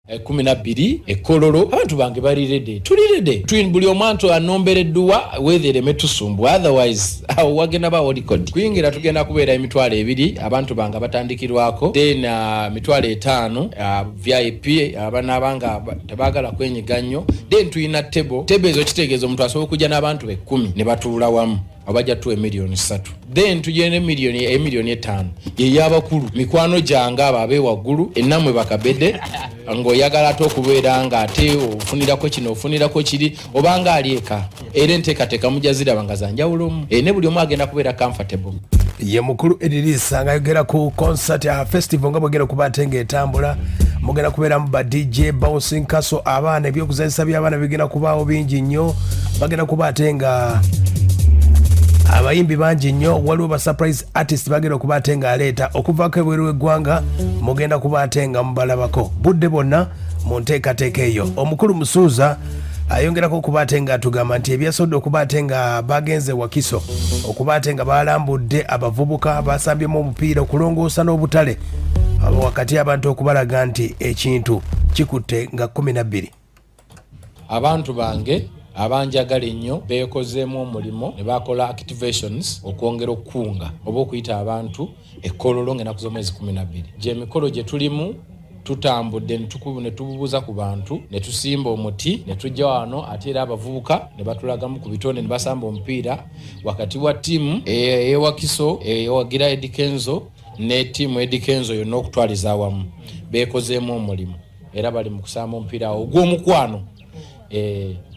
12 ekololo abantu bange bali ready, tuli ready. Twin buli omwantu anombereddwa weather etusumbwa, otherwise awo wagenda bawo record kuyingira. Tugenda kubeera 20,000 abantu bange batandikirwako, then 50,000 VIP abanaabanga tebaagala kwenyiga nnyo. Then tulina table. Table ezo kitegeeza omuntu asobola okujja n'abantu 10 ne batuula wamu, abajja tuwa 3 million. Then tugenda 1.5 million yeyabakulu, mikwano gyange abo abewaggulu enamwe bakabede, ng'oyagala ate okubeera nga ate ofunirako kino, ofunirako kiri, obanga ali eka. Era enteekateeka mujja ziraba nga zanjawulomu, ne buli omu agenda kubeera comfortable. Ye mukulu Edirisa ng'ayogera ku concert ya festival nga bwegenda okuba ate ng'etambula. Mugenda kubeeramu ba DJ, bouncing castle, abaana, ebyokuzanyisa by'abaana bigenda kubaawo bingi nnyo. Bagenda kuba ate nga abayimbi bangi nnyo. Waliwo ba surprise artist bagenda okuba ate nga aleeta okuvaako ebweru w'eggwanga. Mugenda kuba ate nga mubalabako budde bwonna mu nteekateeka eyo. Omukulu Musuuza ayongerako okuba ate nga atugamba nti ebyasobodde okuba ate nga bagenze Wakiso okuba ate nga balambudde abavubuka, basambyemu omupiira, okulongoosa n'obutale wakati abantu okubalaga nti ekintu kikutte nga 12. Abantu bange abanjagala ennyo beekozeemu omulimu ne bakola activations okwongera okukunga oba okuyita abantu ekkololo ng'ennaku z'omwezi 12. Gyemikolo gye tulimu, tutambudde ne tubuuza ku bantu, ne tusimba omuti, ne tujja wano. Ate era abavubuka ne batulagamu ku bitonde ne basamba omupiira wakati wa ttiimu eyewakiso ewagira Eddy Kenzo ne ttiimu Eddy Kenzo yonna. Okutwaliza awamu beekozeemu omulimu era bali mu kusamba omupiira ogw'omukwano.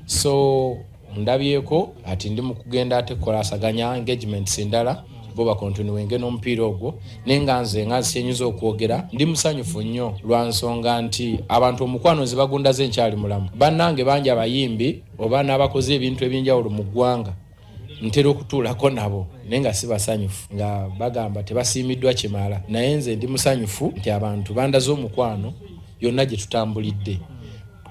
So ndabyeko ati ndi mu kugenda ate kukolasaganya engagements endala, bo bacontinuinge n'omupiira ogwo. Naye nga nze nga nsyenyuza okwogera, ndi musanyufu nnyo lwa nsonga nti abantu omukwano nze bagundaze nkyali mulamu. Bannange bangi abayimbi oba n'abakoze ebintu ebyenjawulo mu ggwanga ntera okutuulako nabo, naye nga si basanyufu, nga bagamba tebasiimiddwa kimala. Naye nze ndi musanyufu nti abantu bandaze omukwano yonna gye tutambulidde.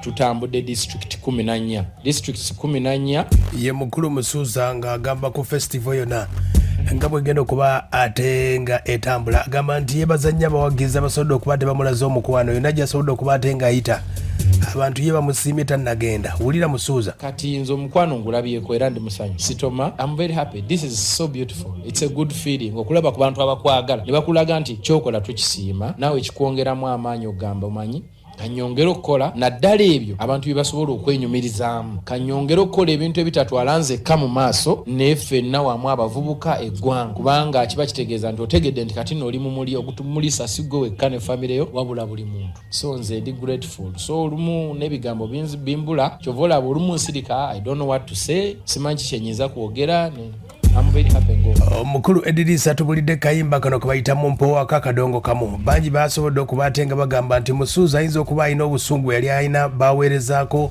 Tutambudde district 14, districts 14. Ye mukulu Musuuza ng'agamba ku festival yonna nga bwegenda okuba ate nga etambula. Agamba nti yebaza nnyo abawagizi abasobodde okuba tebamulaze omukwano yonna gyasobodde okuba ate ng'ayita. Abantu ye bamusiimye tannagenda. Wulira Musuuza. Kati nze omukwano ngulabyeko era ndi musanyufu sitoma. I'm very happy. This is so beautiful. It's a good feeling okulaba ku bantu abakwagala ne bakulaga nti kyokola tukisiima, naawe kikwongeramu amaanyi okugamba, omanyi, kanyongere okukola, naddala ebyo abantu bye basobola okwenyumirizaamu. Kanyongere okukola ebintu ebitatwala nzekka mu maaso, naye ffenna wamu, abavubuka, eggwanga, kubanga kiba kitegeeza nti otegedde nti kati nno oli mumuli ogutumulisa si gwe wekka ne famire yo, wabula buli muntu. So nze ndi grateful. So olumu n'ebigambo bimbula, kyova olaba olumu nsirika. I don't know what to say, simanyi kikyenyinza kwogera. I'm very happy ngo Omukulu Edirisa tubulidde kayimba kano ke bayita Mumpowako akadongo kamu. Bangi basobodde okuba ate nga bagamba nti Musuuza ayinza okuba alina obusungu yali alina baweerezaako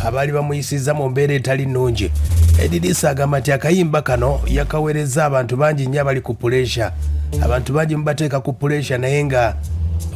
abaali bamuyisizza mu mbeera etali nnungi. Edirisa agamba nti akayimba kano yakaweereza abantu bangi nnyo abali ku pressure. Abantu bangi mubateeka ku pressure, naye nga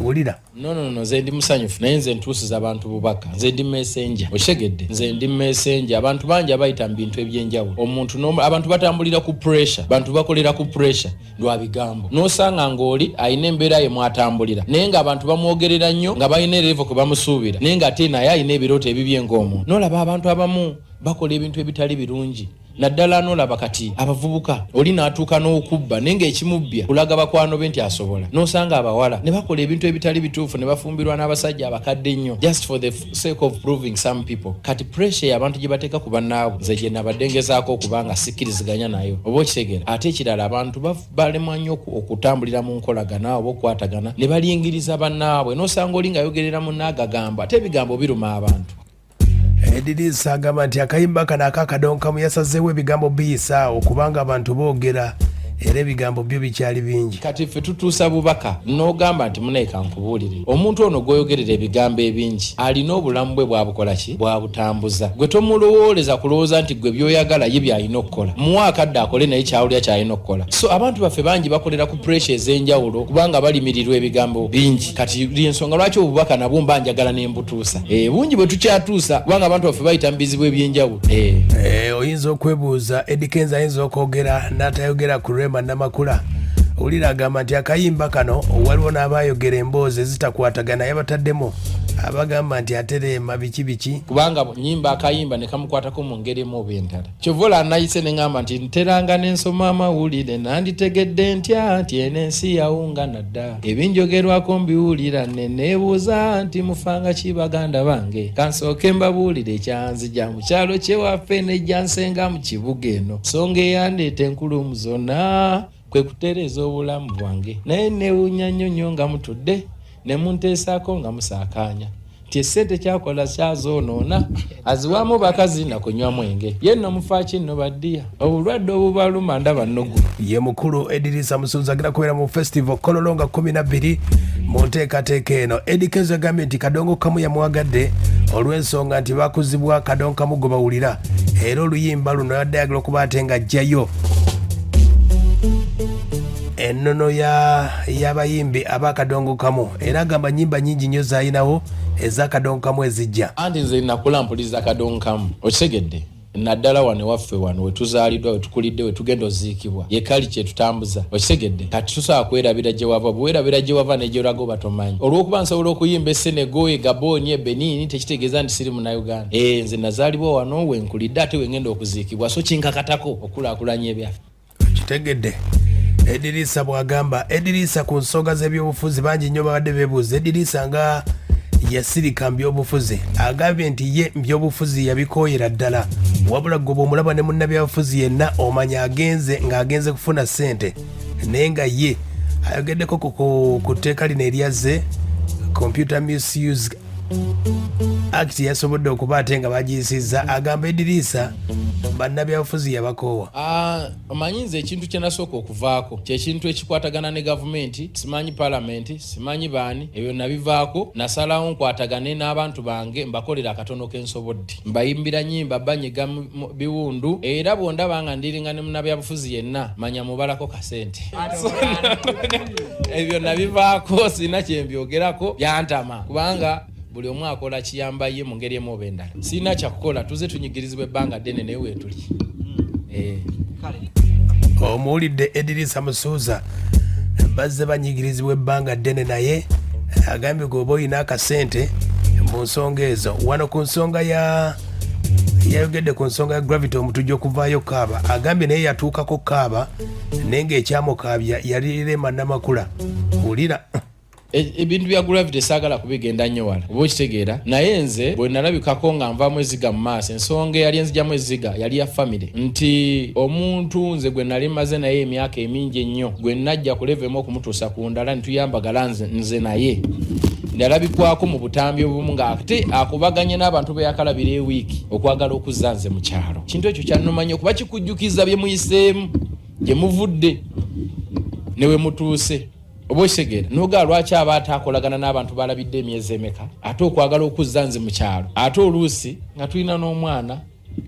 wulira. No, nze ndi musanyufu, naye nze ntuusiza abantu bubaka. Nze ndi messenger, okitegedde? Nze ndi messenger. Abantu bangi abayita mu bintu ebyenjawulo. Omuntu abantu batambulira ku pressure, bantu bakolera ku pressure lwa bigambo. N'osanga ng'oli alina embeera ye mwatambulira, naye ng'abantu bamwogerera nnyo, nga balina e level kwe bamusuubira, naye ng'ate naye alina ebirooto ebibye ng'omuntu. N'olaba abantu abamu bakola ebintu ebitali birungi, naddala nolaba kati abavubuka, oli n'atuuka n'okubba, naye ng'ekimubbya kulaga bakwano be nti asobola. N'osanga abawala ne bakola ebintu ebitali bituufu, ne bafumbirwa n'abasajja abakadde ennyo, just for the sake of proving some people. Kati pressure abantu gye bateeka ku bannaabwe, nze gye nabadde ngezaako okuba nga sikkiriziganya nayo, oba okitegeera? Ate ekirala, abantu balemwa nnyo okutambulira mu nkolagana oba okukwatagana, ne balingiriza bannaabwe. N'osanga oli ng'ayogerera munnaagagamba, ate ebigambo biruma abantu. Edirisa agamba nti akayimba kano akakadonkamu yasazeewo ebigambo biyisaawo kubanga abantu boogera era ebigambo byo bikyali bingi. Kati ffe tutuusa bubaka. N'ogamba nti munaye, kankubuulire, omuntu ono gw'oyogerera ebigambo ebingi alina obulamu bwe bwabukola ki, bwabutambuza. Gwe tomulowooleza kulowooza nti gwe by'oyagala ye by'alina okukola. Muwe akadde akole, naye kyawulira ky'alina okukola. So abantu baffe bangi bakolera ku pressure ez'enjawulo kubanga balimirirwa ebigambo bingi. Kati lyensonga lwaki obubaka nabwo mba njagala nembutuusa. Bungi bwe tukyatuusa, kubanga abantu baffe bayita mu bizibu ebyenjawulo. Oyinza okwebuuza, Eddy Kenzo ayinza okwogera n'atayogera ku Rema Namakula? Owulira agamba nti akayimba kano waliwo n'abayogera emboozi ezitakwatagana, yabataddemu. Abagamba nti atereema biki biki. Kubanga nyimba akayimba ne kamukwatako mu ngeri emu oba endala. Kyova olaba nayise ne ŋŋamba nti nteranga ne nsoma amawulire, nanditegedde ntya nti eno ensi yawungana dda. Ebinjogerwako mbiwulira ne neebuuza nti mufanga ki baganda bange. Kansooke mbabuulire ekyanzija mu kyalo ky'ewaffe nejja nsenga mu kibuga eno. Nsonga eyandeeta enkulu mu zonna kwe kutereeza obulamu bwange. Naye nneewuunya nnyo nnyo nga mutudde ne munteesaako nga musaakaanya nti essente kyakola kyazoonoona, aziwaamu bakazi na kunywa mwenge. Ye nno mufa ki nno baddiya? Obulwadde obubaluma ndaba nnugu. Ye mukulu Edirisa Musunzi agenda kubeera mu festival Kololo nga 12 mu nteekateeka eno. Eddy Kenzo yagambye nti Kadongo Kamu yamwagadde olw'ensonga nti bakuzibwa Kadongo Kamu gwe bawulira, era oluyimba luno yadde ayagala okuba ate ng'ajjayo ennono y'abayimbi ab'Akadongo Kamu, era agamba nnyimba nnyingi nnyo z'alinawo ez'Akadongo Kamu ezijja. Anti nze nakula mpuliriza Kadongo Kamu, okitegedde, naddala wano ewaffe, wano wetuzaaliddwa, wetukulidde, wetugenda oziikibwa, ye kali kyetutambuza, okitegedde. Kati tusobola kwerabira gye wava? Bwewerabira gye wava negyolaga oba tomanyi. Olw'okuba nsobola okuyimba e Senegal, e Gabon, e Benin, tekitegeeza nti siri Munauganda. E, nze nazaalibwa wano, wenkulidde, ate wengenda okuziikibwa, so kinkakatako okulaakulanya ebyaffe. Kitegedde Edirisa bw'agamba. Edirisa ku nsonga z'ebyobufuzi, bangi nnyo babadde beebuuza Edirisa nga yasirika mu byobufuzi. Agambye nti ye mu byobufuzi yabikooyera ddala, wabula gwe bw'omulaba ne munnabyabufuzi yenna omanya agenze ng'agenze kufuna ssente, naye nga ye ayogeddeko ku tteeka lino eryazze, Computer Misuse Act, yasobodde okuba ate nga bagiyisizza. Agamba Edirisa bannabyabufuzi yabakoowa. Ah, omanyi nze ekintu kye nasooka okuvaako kyekintu ekikwatagana ne gavumenti, simanyi palamenti, simanyi baani, ebyo nabivaako. Nasalawo nkwatagane n'abantu bange, mbakolera akatono kensobodde, mbayimbira nyimba, banyiga biwundu. Era bwondaba nga ndiringa ne munnabyabufuzi yenna, manya mubalako kasente. Ebyo nabivaako, sirina kyembyogerako, byantama, kubanga buli omu akola kiyamba ye mu ngeri emu oba endala. Sirina kyakukola, tuze tunyigirizibwa ebbanga ddene, naye weetuli. Omuwulidde Edirisa Musuuza, bazze banyigirizibwa ebbanga ddene, naye agambye gweoba olina akasente mu nsonga ezo. Wano ku nsonga ya yayogedde ku nsonga ya Gravity Omutujju okuvaayo kaaba, agambye naye yatuukako kaaba, naye ng'ekyamukaabya yali Rema Namakula. Wulira. Ebintu bya Gravity saagala kubigenda nnyo wala, oba okitegeera, naye nze bwe nalabikako nga nvaamu ezziga mu maaso, ensonga eyali enzigyamu ezziga yali ya famire, nti omuntu nze gwe nali maze naye emyaka emingi ennyo, gwe najja ku level emu okumutuusa ku ndala, ne tuyambagala nze naye, nalabikwako mu butambi obumu ng'ate akubaganye n'abantu be yakalabira ewiiki okwagala okuzza nze mu kyalo. Kintu ekyo kyannuma nnyo, kuba kikujjukiza bye muyiseemu, gye muvudde ne we mutuuse, oba okitegeera. Nogaa lwaki aba ate akolagana n'abantu balabidde emyezi emeka, ate okwagala okuzza nze mu kyalo, ate oluusi nga tulina n'omwana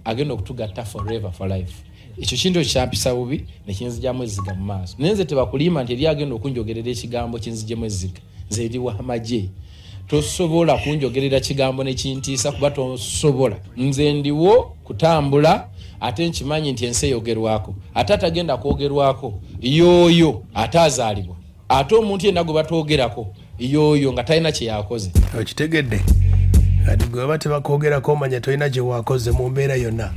agenda okutugatta forever, for life. Ekyo kintu ekyo kyampisa bubi nekinzijamu ezziga mu maaso. Naye nze tebakulimba nti eri agenda okunjogerera ekigambo kinzijemu ezziga. Nze eri wamagye, tosobola kunjogerera kigambo nekintiisa, kuba tosobola. Nze ndiwo kutambula, ate nkimanyi nti ensi eyogerwako, ate atagenda kwogerwako yooyo ate azaalibwa, ate omuntu yenna gwe batwogerako yooyo nga talina kyeyakoze. Okitegedde, kati gwe baba tebakwogerako omanya tolina kyewakoze mu mbeera yonna.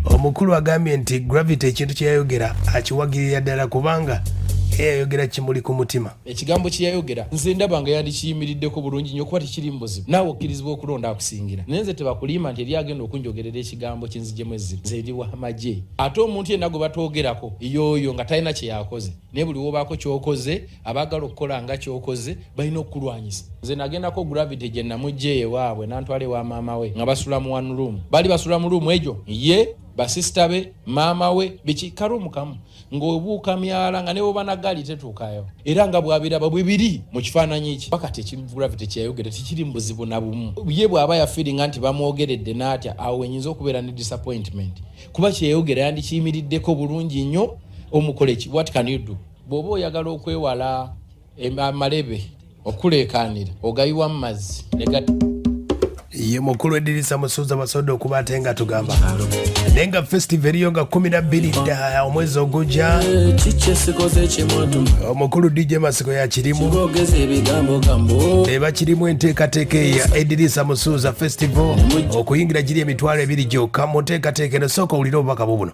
Omukulu agambye nti Gravity ekintu kyeyayogera akiwagirira ddala, kubanga eyayogera kimuli ku mutima. Ekigambo kye yayogera nze ndaba nga yandikiyimiriddeko bulungi nnyo, kuba tekiri mu buzibu. Naawe okkirizibwa okulonda akusingira, naye nze tebakulimba nti eri agenda okunjogerera ekigambo kinzijemu ezziga. Nze eri wamagye, ate omuntu yenna gwe batwogerako yooyo nga talina kye yakoze, naye buli wobaako kyokoze, abaagala okukola nga kyokoze balina okukulwanyisa. Nze nagendako Gravity gye namugja ewaabwe, nantwala ewa maama we nga basula mu one room. Baali basula mu room egyo, ye, basisita be, maama we, biki, karuumu kamu ng'obuuka myala nga ne bwoba na gaali tetuukayo. Era nga bw'abiraba bwe biri mu kifaananyi kye. Wakati ekintu Gravity kye yayogera tekiri mu buzibu na bumu. Ye bw'aba yafiiringa nti bamwogeredde n'atya, awo wenyinza okubeera ne disappointment, kuba kye yayogera yandikiyimiriddeko bulungi nnyo. Omukole ki? What can you do? Bw'oba oyagala okwewala amalebe okuleekaanira, ogayiwa mu mazzi ne Ye mukulu Edirisa Musuuza basobodde okuba ate nga tugamba naye nga festival eriyo nga 12 dda omwezi ogujja. Omukulu DJ Masiko yakirimu ebakirimu enteekateeka eya Edirisa Musuuza Festival, okuyingira giri 20,000 gyokka. Mu nteekateeka eno, sooka owulire obubaka bubuno.